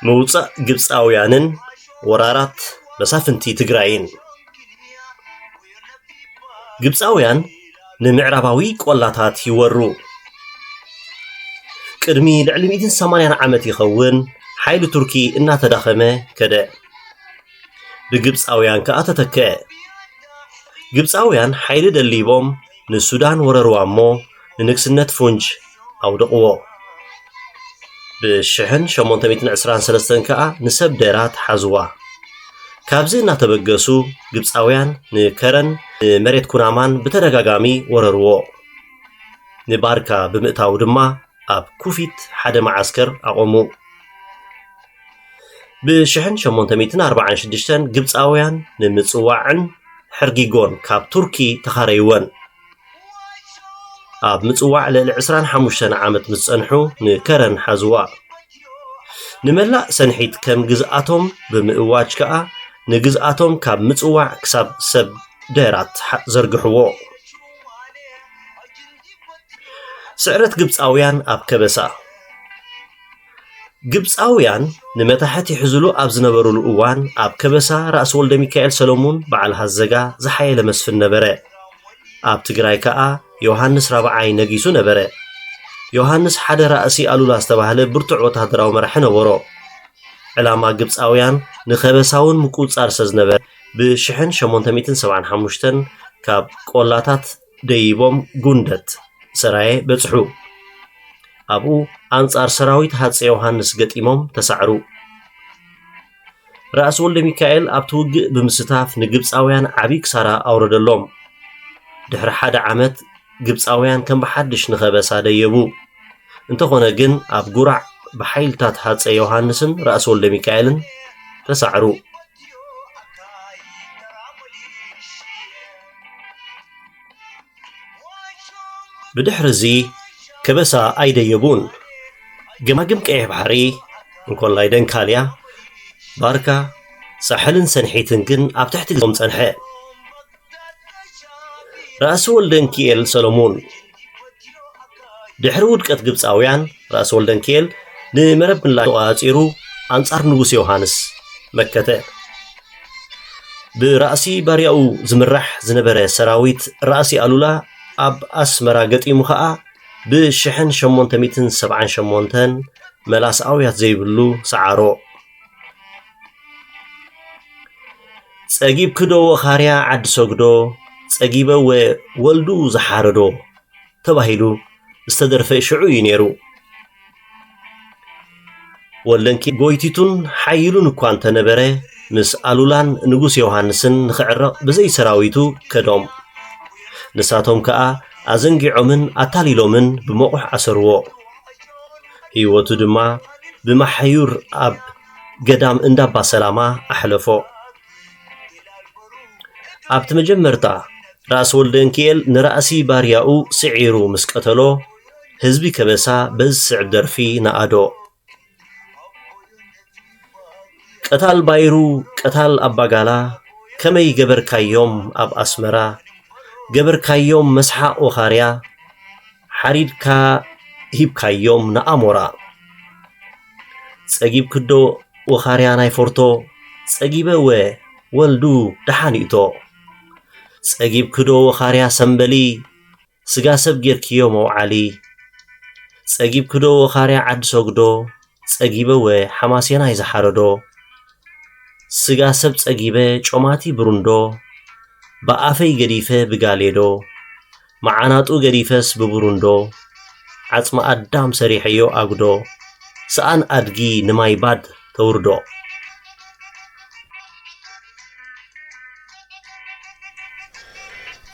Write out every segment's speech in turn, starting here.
ምውጻእ ግብጻውያንን ወራራት መሳፍንቲ ትግራይን። ግብጻውያን ንምዕራባዊ ቆላታት ይወሩ። ቅድሚ ልዕሊ ሚእትን ሰማንያን ዓመት ይኸውን ሓይሊ ቱርኪ እናተዳኸመ ከደ። ብግብጻውያን ከኣ ተተክአ። ግብጻውያን ሓይሊ ደሊቦም ንሱዳን ወረርዋ እሞ ንንግስነት ፉንጅ ኣውደቕዎ። ብ ሽሕን ሸሞንተ ሚእትን ዕስራን ሰለስተን ከኣ ንሰብ ደራት ሓዝዋ። ካብዚ እናተበገሱ ግብጻውያን ንከረን ንመሬት ኩናማን ብተደጋጋሚ ወረርዎ። ንባርካ ብምእታው ድማ ኣብ ኩፊት ሓደ መዓስከር ኣቖሙ። ብ ሽሕን ሸሞንተ ሚእትን ኣርባዓን ሽዱሽተን ግብጻውያን ንምጽዋዕን ሕርጊጎን ካብ ቱርኪ ተኻረይወን። ኣብ ምጽዋዕ ልዕሊ ዕስራን ሓሙሽተን ዓመት ምስ ጸንሑ ንከረን ሓዝዋ። ንመላእ ሰንሒት ከም ግዝኣቶም ብምእዋጅ ከኣ ንግዝኣቶም ካብ ምጽዋዕ ክሳብ ሰብ ደራት ሓ-፣ ዘርግሕዎ። ስዕረት ግብጻውያን ኣብ ከበሳ። ግብጻውያን ንመታሕት ይሕዝሉ ኣብ ዝነበሩሉ እዋን ኣብ ከበሳ ራእሲ ወልደ ሚካኤል ሰለሙን በዓል ሃዘጋ ዝሓየለ መስፍን ነበረ። ኣብ ትግራይ ከኣ ዮሃንስ ራብዓይ ነጊሱ ነበረ። ዮሃንስ ሓደ ራእሲ ኣሉላ ዝተባህለ ብርቱዕ ወታደራዊ መራሒ ነበሮ። ዕላማ ግብጻውያን ንከበሳውን ምቁጽጻር ስለ ዝነበረ ብ ሽሕን ሸሞንተ ሚእትን ሰብዓን ሓሙሽተን ካብ ቆላታት ደይቦም ጉንደት ሰራየ በጽሑ። ኣብኡ ኣንጻር ሰራዊት ሃጸይ ዮሃንስ ገጢሞም ተሳዕሩ። ራእሲ ወልደ ሚካኤል ኣብቲ ውግእ ብምስታፍ ንግብጻውያን ዓቢ ክሳራ ኣውረደሎም። ድሕሪ ሓደ ዓመት ግብጻውያን ከም ብሓድሽ ንኸበሳ ደየቡ። እንተኾነ ግን ኣብ ጉራዕ ብሓይልታት ሃጸይ ዮሃንስን ራእሲ ወልደ ሚካኤልን ተሳዕሩ። ብድሕሪ እዚ ከበሳ ኣይደየቡን። ገማግም ቀይሕ ባሕሪ፣ እንኮላይ ደንካልያ፣ ባርካ፣ ሳሕልን ሰንሒትን ግን ኣብ ትሕቲ ግዞም ጸንሐ። ራእሲ ወልደንኪኤል ሰሎሞን። ድሕሪ ውድቀት ግብጻውያን፣ ራእሲ ወልደንኪኤል ንመረብ ምላሽ ተቖጻጺሩ ኣንጻር ንጉስ ዮሃንስ መከተ። ብራእሲ ባርያኡ ዝምራሕ ዝነበረ ሰራዊት ራእሲ ኣሉላ ኣብ ኣስመራ ገጢሙ ኸኣ ብ ሽሕን ሸሞንተ ሚእትን ሰብዓን ሸሞንተን መላስ ኣውያት ዘይብሉ ሰዓሮ። ጸጊብክዶ ወኻርያ ዓዲ ሰግዶ፣ ጸጊበ ወ-፣ ወልዱ ዝሓረዶ ተባሂሉ ዝተደርፈ ሽዑ እዩ ነይሩ። ወልደንኪ ጎይቲቱን ሓይሉን እኳ እንተነበረ፣ ምስ ኣሉላን ንጉስ ዮሃንስን ንኽዕረቕ ብዘይ ሰራዊቱ ከዶም። ንሳቶም ከኣ ኣዘንጊዖምን ኣታሊሎምን ብመቑሕ ኣሰርዎ። ህይወቱ ድማ ብማሕዩር ኣብ ገዳም እንዳባ ሰላማ ኣሕለፎ። ኣብቲ መጀመርታ ራእሲ ወልደንኪኤል ንራእሲ ባርያኡ ስዒሩ ምስ ቀተሎ፣ ህዝቢ ከበሳ በዚ ዝስዕብ ደርፊ ነኣዶ። ቀታል ባይሩ፣ ቀታል ኣባጋላ፣ ከመይ ገበርካዮም ኣብ ኣስመራ? ገበርካዮም መስሓቕ ወኻርያ፣ ሓሪድካ ሂብካዮም ንኣሞራ። ጸጊብክዶ ወኻርያ ናይ ፎርቶ፣ ጸጊበ ወ-፣ ወልዱ ደሓን ይእቶ። ጸጊብክዶ ወኻርያ ሰምበሊ፣ ስጋ ሰብ ጌርክዮ መውዓሊ። ጸጊብክዶ ወኻርያ ዓዲ ሰግዶ፣ ጸጊበ ወ-፣ ሓማሴናይ ዝሓረዶ። ስጋ ሰብ ጸጊበ ጮማቲ ብሩንዶ፣ ብኣፈይ ገዲፈ ብጋሌዶ፣ መዓናጡ ገዲፈስ ብብሩንዶ፣ ዓጽሚ ኣዳም ሰሪሐዮ ኣጉዶ፣ ሰኣን ኣድጊ ንማይ ባድ ተውርዶ።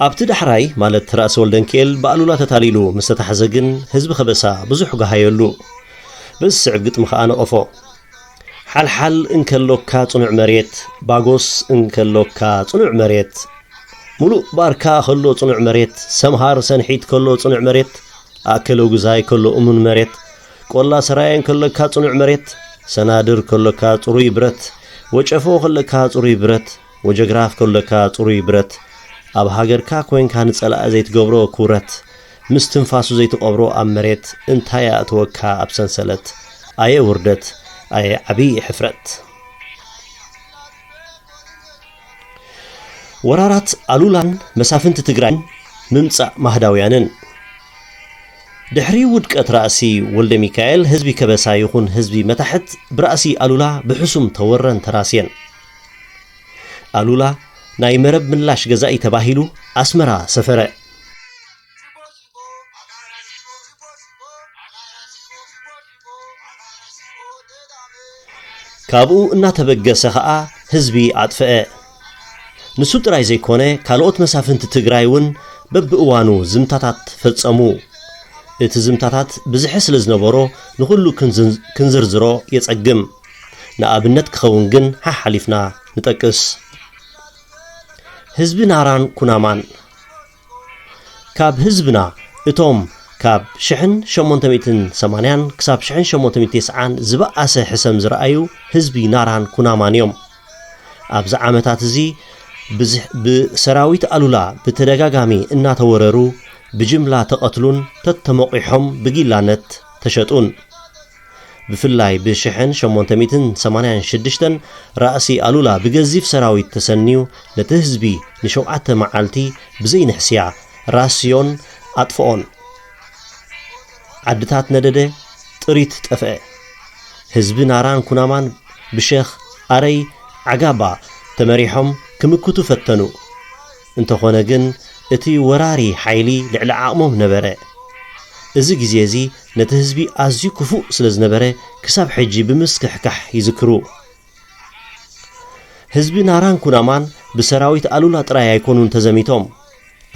ኣብቲ ዳሕራይ፣ ማለት ራእሲ ወልደንኪኤል ብኣሉላ ተታሊሉ ምስ ተታሕዘ ግን፣ ህዝቢ ከበሳ ብዙሕ ገሃየሉ። በዚ ዝስዕብ ግጥሚ ከኣ ነቐፎ። ሓልሓል እንከሎካ ጽኑዕ መሬት፣ ባጎስ እንከሎካ ጽኑዕ መሬት፣ ሙሉእ ባርካ ከሎ ጽኑዕ መሬት፣ ሰምሃር ሰንሒት ከሎ ጽኑዕ መሬት፣ ኣከለጉዛይ ከሎ እሙን መሬት፣ ቆላ ሰራየ እንከሎካ ጽኑዕ መሬት፣ ሰናድር ከሎካ ጽሩይ ብረት፣ ወጨፎ ከለካ ጽሩይ ብረት፣ ወጀግራፍ ከለካ ጽሩይ ብረት፣ ኣብ ሃገርካ ኮይንካ ንጸላእ ዘይትገብሮ ክብረት፣ ምስ ትንፋሱ ዘይትቐብሮ ኣብ መሬት፣ እንታይ ኣእተወካ ኣብ ሰንሰለት? ኣየ ውርደት፣ ኣየ ዓብዪ ሕፍረት። ወራራት ኣሉላን መሳፍንቲ ትግራይን ምምጻእ ማህዳውያንን። ድሕሪ ውድቀት ራእሲ ወልደ ሚካኤል፣ ህዝቢ ከበሳ ይኹን ህዝቢ መታሕት ብራእሲ ኣሉላ ብሕሱም ተወረን ተራስየን። ኣሉላ ናይ መረብ ምላሽ ገዛኢ ተባሂሉ ኣስመራ ሰፈረ። ካብኡ እናተበገሰ ኸኣ ህዝቢ ኣጥፍአ። ንሱ ጥራይ ዘይኮነ፣ ካልኦት መሳፍንቲ ትግራይ እውን በብእዋኑ ዝምታታት ፈጸሙ። እቲ ዝምታታት ብዝሒ ስለ ዝነበሮ፣ ንኹሉ ክንዝን-፣ ክንዝርዝሮ የጸግም። ንኣብነት ክኸውን ግን ሓሓሊፍና ንጠቅስ። ህዝቢ ናራን ኩናማን። ካብ ህዝብና እቶም ካብ ሽሕን ሸሞንተ ሚእትን ሰማንያን ክሳብ ሽሕን ሸሞንተ ሚእትን ተስዓን ዝበኣሰ ሕሰም ዝረኣዩ ህዝቢ ናራን ኩናማን እዮም። ኣብዚ ዓመታት እዚ ብዝ-፣ ብሰራዊት ኣሉላ ብተደጋጋሚ እናተወረሩ ብጅምላ ተቐትሉን ተተሞቒሖም ብጊላነት ተሸጡን። ብፍላይ ብሽሕን ሸሞንተ ሚእትን ሰማንያን ሽዱሽተን ራእሲ ኣሉላ ብገዚፍ ሰራዊት ተሰንዩ ነቲ ህዝቢ ንሸውዓተ መዓልቲ ብዘይንሕስያ ራስዮን ኣጥፍኦን። ዓድታት ነደደ፣ ጥሪት ጠፍአ። ህዝቢ ናራን ኩናማን ብሸኽ ኣረይ ዓጋባ ተመሪሖም ክምክቱ ፈተኑ። እንተኾነ ግን እቲ ወራሪ ሓይሊ ልዕሊ ዓቕሞም ነበረ። እዚ ግዜ እዚ ነቲ ህዝቢ ኣዝዩ ክፉእ ስለ ዝነበረ ክሳብ ሕጂ ብምስክሕካሕ ይዝክሩ። ህዝቢ ናራን ኩናማን ብሰራዊት ኣሉላ ጥራይ ኣይኮኑን ተዘሚቶም።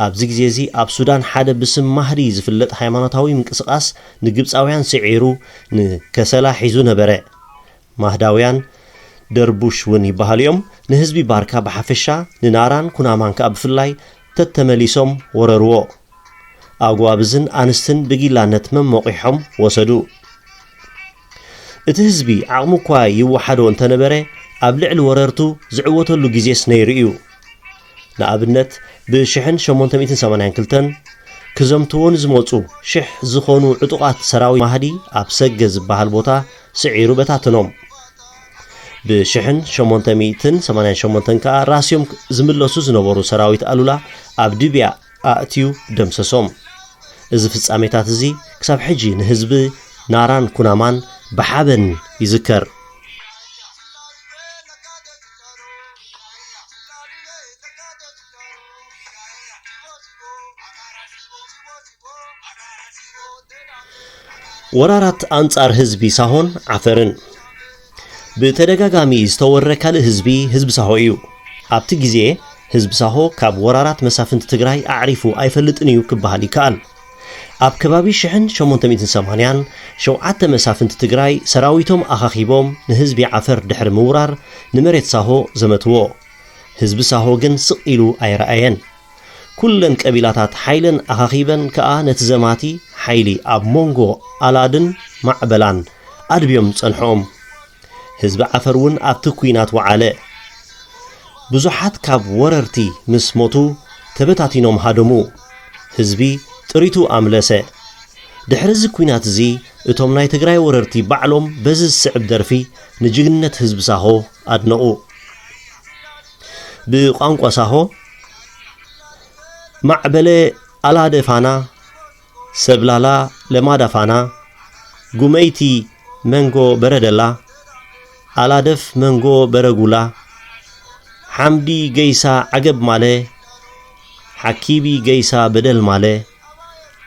ኣብዚ ግዜ እዚ ኣብ ሱዳን ሓደ ብስም ማህዲ ዝፍለጥ ሃይማኖታዊ ምንቅስቓስ ንግብጻውያን ስዒሩ ንከሰላ ሒዙ ነበረ። ማህዳውያን ደርቡሽ እውን ይበሃሉ እዮም። ንህዝቢ ባርካ ብሓፈሻ ንናራን ኩናማን ከኣ ብፍላይ ተተመሊሶም ወረርዎ። ኣጓብዝን ኣንስትን ብጊላነት መሞቒሖም ወሰዱ። እቲ ህዝቢ ዓቕሙ እኳ ይወሓዶ እንተነበረ፣ ኣብ ልዕሊ ወረርቱ ዝዕወተሉ ግዜስ ነይሩ እዩ። ንኣብነት፣ ብሽሕን ሸሞንተ ሚእትን ሰማንያን ክልተን ክዘምትዎ ንዝመጹ ሽሕ ዝኾኑ ዕጡቓት ሰራዊት ማህዲ ኣብ ሰገ ዝበሃል ቦታ ስዒሩ በታተኖም። ብሽሕን ሸሞንተ ሚእትን ሰማንያን ሸሞንተን ከኣ ራስዮም ዝምለሱ ዝነበሩ ሰራዊት ኣሉላ ኣብ ድብያ ኣእትዩ ደምሰሶም። እዚ ፍጻሜታት እዚ ክሳብ ሕጂ ንህዝቢ ናራን ኩናማን ብሓበን ይዝከር። ወራራት ኣንጻር ህዝቢ ሳሆን ዓፈርን። ብተደጋጋሚ ዝተወረ ካልእ ህዝቢ፣ ህዝቢ ሳሆ እዩ። ኣብቲ ግዜ ህዝቢ ሳሆ ካብ ወራራት መሳፍንቲ ትግራይ ኣዕሪፉ ኣይፈልጥን እዩ ክበሃል ይከኣል። ኣብ ከባቢ ሽሕን ሸሞንተ ሚእትን ሰማንያን ሸውዓተ መሳፍንቲ ትግራይ ሰራዊቶም ኣኻኺቦም ንህዝቢ ዓፈር ድሕሪ ምውራር ንመሬት ሳሆ ዘመትዎ። ህዝቢ ሳሆ ግን ስቕ ኢሉ ኣይረኣየን። ኩለን ቀቢላታት ሓይለን ኣኻኺበን ከኣ ነቲ ዘማቲ ሓይሊ ኣብ መንጎ ኣላድን ማዕበላን ኣድብዮም ጸንሖም። ህዝቢ ዓፈር እውን ኣብቲ ኲናት ወዓለ። ብዙሓት ካብ ወረርቲ ምስ ሞቱ ተበታቲኖም ሃደሙ። ህዝቢ ጥሪቱ ኣምለሰ። ድሕሪ እዚ ኲናት እዚ እቶም ናይ ትግራይ ወረርቲ ባዕሎም በዚ ዝስዕብ ደርፊ ንጅግንነት ህዝቢ ሳሆ ኣድነቑ። ብቋንቋ ሳሆ፣ ማዕበለ ኣላደ ፋና፣ ሰብላላ ለማዳ ፋና፣ ጉመይቲ መንጎ በረደላ፣ ኣላደፍ መንጎ በረጉላ፣ ሓምዲ ገይሳ ዓገብ ማለ፣ ሓኪቢ ገይሳ በደል ማለ፣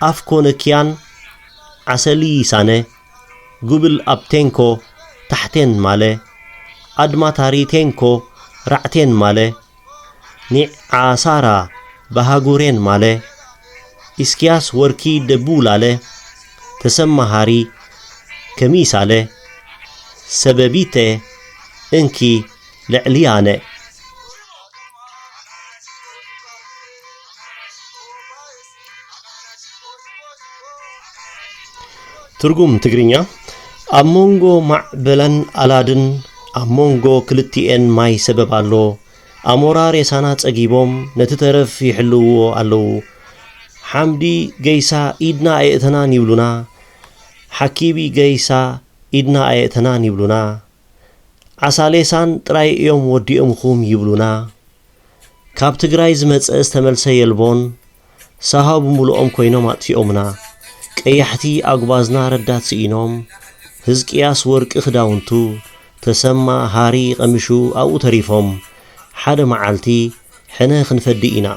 ኣፍኮ ነኪያን ዓሰሊ ሳነ፣ ጉብል ኣብ ቴንኮ ታሕቴን ማለ፣ ኣድማታሪ ቴንኮ ራዕቴን ማለ፣ ኒዓሳራ ባሃጉሬን ማለ፣ ኢስክያስ ወርኪ ደቡላለ፣ ተሰማ ሃሪ ከሚሳለ፣ ሰበቢተ እንኪ ልዕልያነ። ትርጉም ትግርኛ፣ ኣብ መንጎ ማዕበለን ኣላድን ኣብ መንጎ ክልቲኤን ማይ ሰበብ ኣሎ። ኣሞራ ሬሳና ጸጊቦም ነቲ ተረፍ ይሕልውዎ ኣለዉ። ሓምዲ ገይሳ ኢድና ኣየእተናን ይብሉና። ሓኪቢ ገይሳ ኢድና ኣየእተናን ይብሉና። ዓሳ ሌሳን ጥራይ እዮም ወዲኦምኹም ይብሉና። ካብ ትግራይ ዝመጸ ዝተመልሰ የልቦን። ሳሆ ብምሉኦም ኮይኖም ኣጥፊኦምና። ቀያሕቲ ኣጉባዝና ረዳት ስኢኖም። ህዝቅያስ ወርቂ ክዳውንቱ፣ ተሰማ ሃሪ ቀሚሹ ኣብኡ ተሪፎም። ሓደ መዓልቲ ሕነ ክንፈዲ ኢና።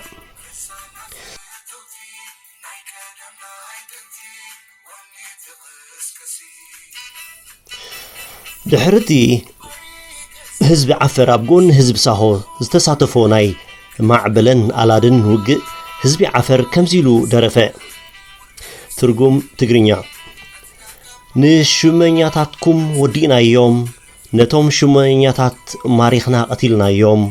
ድሕርቲ ህዝቢ ዓፈር ኣብ ጎኒ ህዝቢ ሳሆ ዝተሳተፎ ናይ ማዕበለን ኣላድን ውግእ፣ ህዝቢ ዓፈር ከምዚ ኢሉ ደረፈ። ትርጉም ትግርኛ። ንሹመኛታትኩም ወዲእናዮም፣ ነቶም ሹመኛታት ማሪኽና ቀቲልናዮም።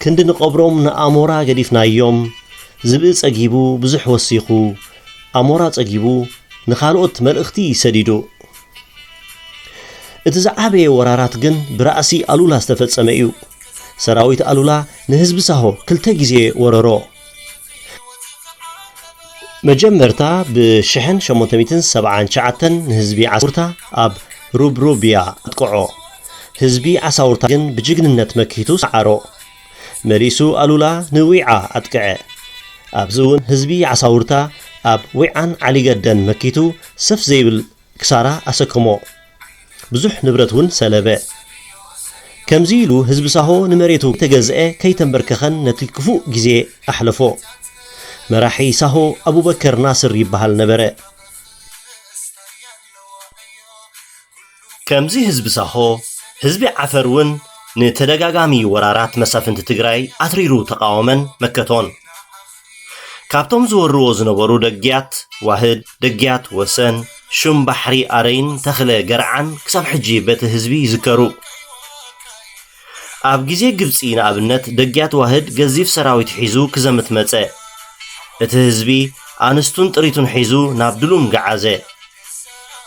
ክንዲ ንቐብሮም ንኣሞራ ገዲፍናዮም። ዝብኢ ጸጊቡ ብዙሕ ወሲኹ፣ ኣሞራ ጸጊቡ ንኻልኦት መልእኽቲ ሰዲዱ። እቲ ዝዓበየ ወራራት ግን ብራእሲ ኣሉላ ዝተፈጸመ እዩ። ሰራዊት ኣሉላ ንህዝቢ ሳሆ ክልተ ግዜ ወረሮ። መጀመርታ ብ ሽሕን ሸሞንተ ሚእትን ሰብዓን ትሽዓተን ንህዝቢ ዓሳውርታ ኣብ ሩብሩብያ ኣጥቅዖ። ህዝቢ ዓሳውርታ ግን ብጅግንነት መኪቱ ሰዓሮ። መሊሱ ኣሉላ ንዊዓ ኣጥቅዐ። ኣብዚ እውን ህዝቢ ዓሳውርታ ኣብ ዊዓን ዓሊገደን መኪቱ ሰፍ ዘይብል ክሳራ ኣሰከሞ። ብዙሕ ንብረት እውን ሰለበ። ከምዚ ኢሉ ህዝቢ ሳሆ ንመሬቱ ከይተገዝአ ከይተንበርከኸን ነቲ ክፉእ ግዜ ኣሕለፎ። መራሒ ሳሆ ኣቡበከር ናስር ይበሃል ነበረ። ከምዚ ህዝቢ ሳሆ፣ ህዝቢ ዓፈር እውን ንተደጋጋሚ ወራራት መሳፍንቲ ትግራይ ኣትሪሩ ተቓወመን መከቶን። ካብቶም ዝወርዎ ዝነበሩ ደግያት ዋህድ፣ ደግያት ወሰን፣ ሹም ባሕሪ ኣረይን ተኽለ ገርዓን ክሳብ ሕጂ በቲ ህዝቢ ይዝከሩ። ኣብ ግዜ ግብጺ ንኣብነት ደግያት ዋህድ ገዚፍ ሰራዊት ሒዙ ክዘምት መጸ። እቲ ህዝቢ ኣንስቱን ጥሪቱን ሒዙ ናብ ድሉም ገዓዘ።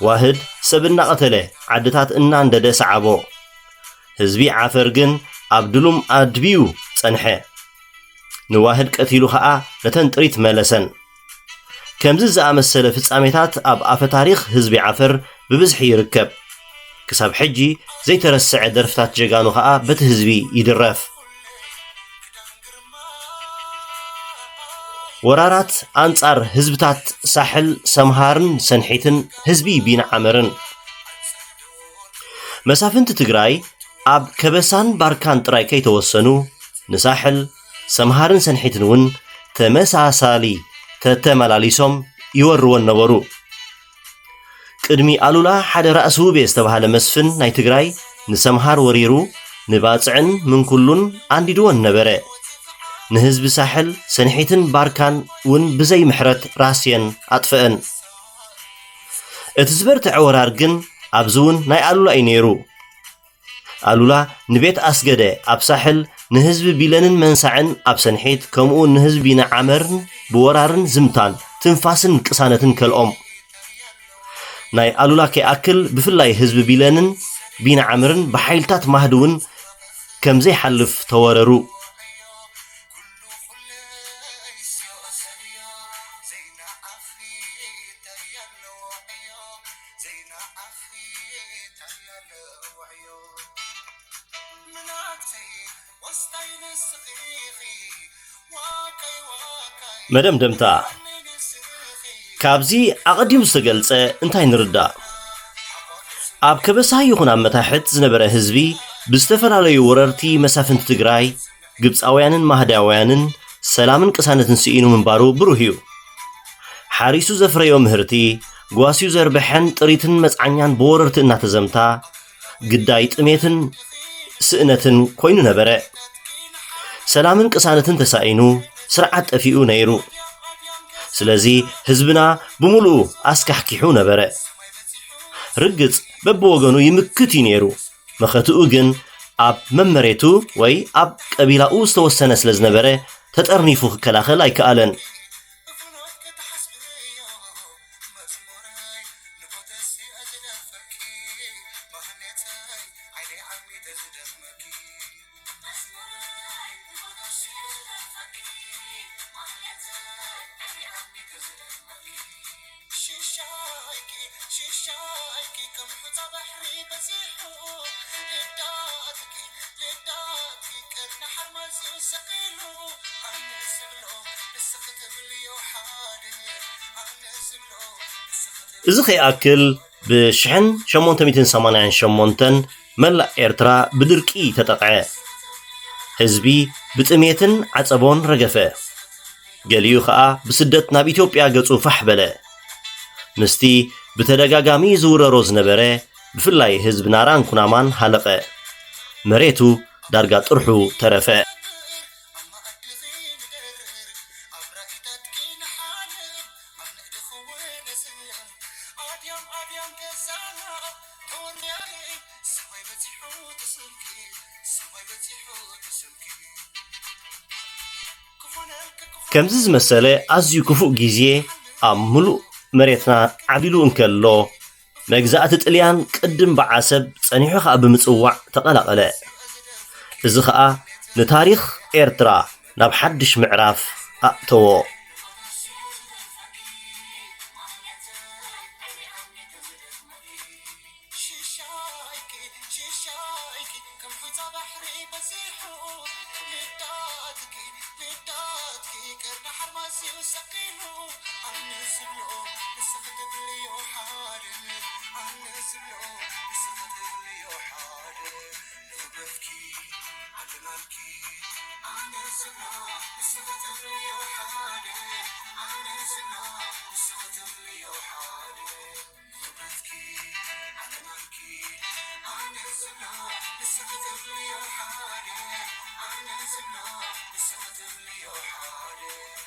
ዋህድ ሰብ እናቐተለ ዓድታት እናንደደ ሰዓቦ። ህዝቢ ዓፈር ግን ኣብ ድሉም ኣድብዩ ጸንሐ። ንዋህድ ቀቲሉ ኸኣ ነተን ጥሪት መለሰን። ከምዚ ዝኣመሰለ ፍጻሜታት ኣብ ኣፈ ታሪኽ ህዝቢ ዓፈር ብብዝሒ ይርከብ። ክሳብ ሕጂ ዘይተረስዐ ደርፍታት ጀጋኑ ኸኣ በቲ ህዝቢ ይድረፍ። ወራራት ኣንጻር ህዝብታት ሳሕል፣ ሰምሃርን ሰንሒትን ህዝቢ ቢንዓመርን። መሳፍንቲ ትግራይ ኣብ ከበሳን ባርካን ጥራይ ከይተወሰኑ፣ ንሳሕል፣ ሰምሃርን ሰንሒትን እውን ተመሳሳሊ ተተመላሊሶም ይወርወን ነበሩ። ቅድሚ ኣሉላ ሓደ ራእሲ ውቤ ዝተባህለ መስፍን ናይ ትግራይ ንሰምሃር ወሪሩ ንባጽዕን ምንኩሉን ኣንዲድወን ነበረ። ንህዝቢ ሳሕል፣ ሰንሒትን ባርካን እውን ብዘይ ምሕረት ራስየን ኣጥፈአን። እቲ ዝበርትዐ ወራር ግን ኣብዚ እውን ናይ ኣሉላ እዩ ነይሩ። ኣሉላ ንቤት ኣስገደ ኣብ ሳሕል፣ ንህዝቢ ቢለንን መንሳዕን ኣብ ሰንሒት፣ ከምኡ ንህዝቢ ቢንዓመርን ብወራርን ዝምታን ትንፋስን ቅሳነትን ከልኦም። ናይ ኣሉላ ከይኣክል ብፍላይ ህዝቢ ቢለንን ቢንዓመርን ብሓይልታት ማህዲ እውን ከም ዘይሓልፍ ተወረሩ። መደምደምታ። ካብዚ ኣቐዲሙ ዝተገልጸ እንታይ ንርዳእ? ኣብ ከበሳ ይኹን ኣብ መታሕት ዝነበረ ህዝቢ ብዝተፈላለዩ ወረርቲ መሳፍንቲ ትግራይ፣ ግብጻውያንን ማህዳውያንን ሰላምን ቅሳነትን ስኢኑ ምንባሩ ብሩህ እዩ። ሓሪሱ ዘፍረዮ ምህርቲ፣ ጓስዩ ዘርበሐን ጥሪትን መጽዓኛን ብወረርቲ እናተዘምታ፣ ግዳይ ጥሜትን ስእነትን ኮይኑ ነበረ። ሰላምን ቅሳነትን ተሳኢኑ፣ ስርዓት ጠፊኡ ነይሩ። ስለዚ ህዝብና ብምሉኡ ኣስካሕኪሑ ነበረ። ርግጽ በብወገኑ ይምክት እዩ ነይሩ። መኸትኡ ግን ኣብ መመሬቱ ወይ ኣብ ቀቢላኡ ዝተወሰነ ስለ ዝነበረ፣ ተጠርኒፉ ክከላኸል ኣይከኣለን። ሽሻይኪ ሽሻይኪ ከም ሑጻ ባሕሪ በዚሑ ልዳትኪ ልዳትኪ ቀድሚ ሓርማዝ ሰቂሉ ኣነ ዝብሎ ንስኺ ትብልዮ ሓደ ኣነ ዝብሎ ንስኺ ትብልዮ እዚ ከይኣክል ብ ሽሕን ሸሞንተ ሚእትን ሰማንያን ሸሞንተን መላእ ኤርትራ ብድርቂ ተጠቕዐ። ህዝቢ ብጥሜትን ዓጸቦን ረገፈ። ገሊኡ ኸኣ ብስደት ናብ ኢትዮጵያ ገጹ ፋሕ በለ። ምስቲ ብተደጋጋሚ ዝውረሮ ዝነበረ ብፍላይ ህዝቢ ናራን ኩናማን ሃለቐ። መሬቱ ዳርጋ ጥርሑ ተረፈ። ከምዚ ዝመሰለ ኣዝዩ ክፉእ ግዜ ኣብ ምሉእ መሬትና ዓቢሉ እንከሎ፣ መግዛእቲ ጥልያን ቅድም ብዓሰብ ጸኒሑ ኸኣ ብምጽዋዕ ተቐላቐለ። እዚ ኸኣ ንታሪኽ ኤርትራ ናብ ሓድሽ ምዕራፍ ኣእተዎ። ሽሻይኪ ሽሻይኪ ከም ሑጻ ባሕሪ በዚሑ ልዳትኪ ልዳትኪ ቀርኒ ሓርማዝ እዩ ሰቂሉ ኣነ ዝብሎ ንስኺ ትብልዮ ሓደ ኣነ ዝብሎ ንስኺ ትብልዮ ሓደ ንኽብረትኪ ዓድናልኪ ኣነ ዝብሎ ንስኺ ትብልዮ ሓደ ኣነ ዝብሎ ንስኺ ትብልዮ ሓደ